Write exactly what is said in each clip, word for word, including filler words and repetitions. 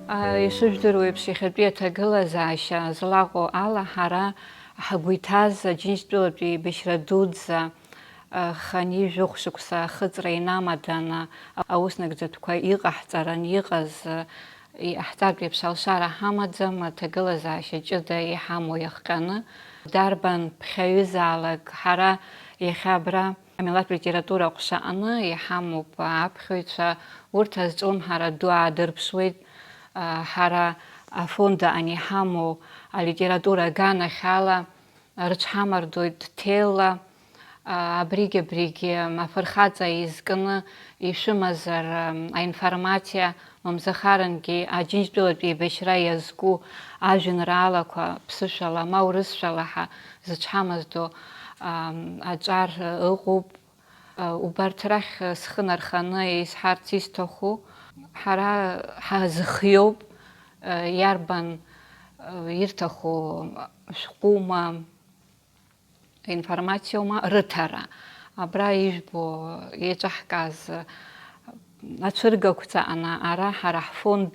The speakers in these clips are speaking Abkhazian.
Ишыжәдыруеиԥш, иахьатәи аҭагылазаашьа злаҟоу ала, ҳара ҳгәы иҭаз Аџьынџьтәылатәи еибашьра дуӡӡа хынҩажәи жәохә шықәса ахыҵра инамаданы, аус нагӡатәқәа иҟаҳҵаран иҟаз, иҟаҳҵартә еиԥш алшара ҳамаӡам, аҭагылазаашьа ҷыда иҳамоу иахҟьаны. Дарбан ԥхьаҩызаалак ҳара иахьа абра Амилаҭтә литература аҟәша аҟны иҳамоуп аԥхьаҩцәа, урҭ азҿлымҳара ду аадырԥшуеит, ҳара афонд аҟны иҳамоу алитература аганахьала рыҽҳамардоит ҭелла, абригь-абригь афырхаҵа изкны ишәымазар аинформациа, мамзахарангьы Аџьынџьтәылатә еибашьра иазку ажәеинраалақәа ԥсышәала ма урысшәала ҳәа зыҽҳамаздо аҿар ыҟоуп. Убарҭ рахь схы нарханы исҳәарц исҭаху, ҳара ҳазыхиоуп, иарбан ирҭаху шәҟәума, информациоума рыҭара. Абра ижәбо еиҿаҳкааз ацәыргақәҵа ана ара ҳара ҳфонд,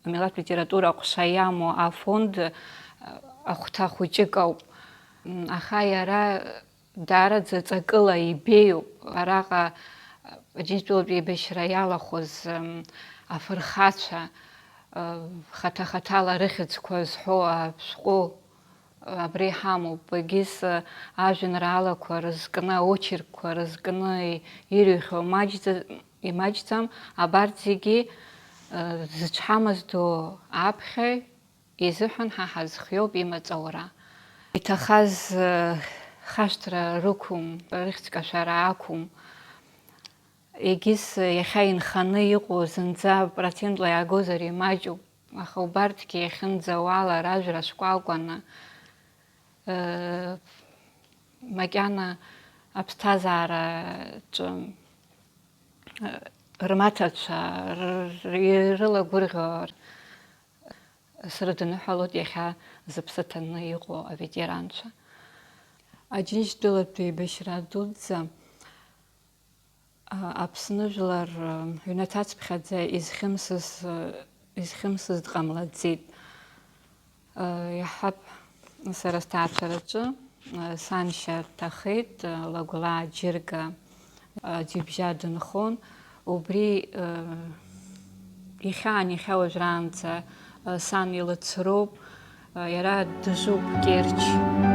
амилаҭтә литература аҟәша иамоу афонд ахәҭа хәыҷык ауп. Аха иара даараӡа ҵакыла ибеиоуп. Араҟа Аџьынџьтәылатә еибашьра иалахәыз афырхацәа, хаҭа-хаҭала рыхьӡқәа зҳәо ашәҟәы абра иҳамоуп. Егьыс ажәеинраалақәа рызкны, аочеркқәа рызкны ирыҩхьоу маҷӡа-, имаҷӡам. Абарҭ зегьы зыҽҳамаздо аԥхьаҩ изыҳәан ҳа ҳазхиоуп имаҵ аура. Иҭахаз хашҭра рықәым, рыхьӡ кашәара ақәым. Егьыс иахьа инханы иҟоу зынӡа процентла иаагозар имаҷуп, аха убарҭгьы иахьынӡауала ражәра шкәакәаны, макьана аԥсҭазаараҿы рмаҭацәа р-, р-, ирылагәырӷьо срыдныҳәалоит иахьа зыԥсы ҭаны иҟоу аветеранцәа. Аџьынџьтәылатәи еибашьра дуӡӡа, а, Аԥсны жәлар, а, ҩнаҭацыԥхьаӡа изхьымсыз, а, изхьымсыз дҟамлаӡеит. А, иаҳҳәап, сара сҭаацәараҿы, а, саншьа дҭахеит, а, Лагәлаа Џьырга, а, џьыбжьа дынхон. Убри, а, иахьа, иахьа уажәраанӡа, а, сан илыцроуп, а, иара дыжуп Керчь.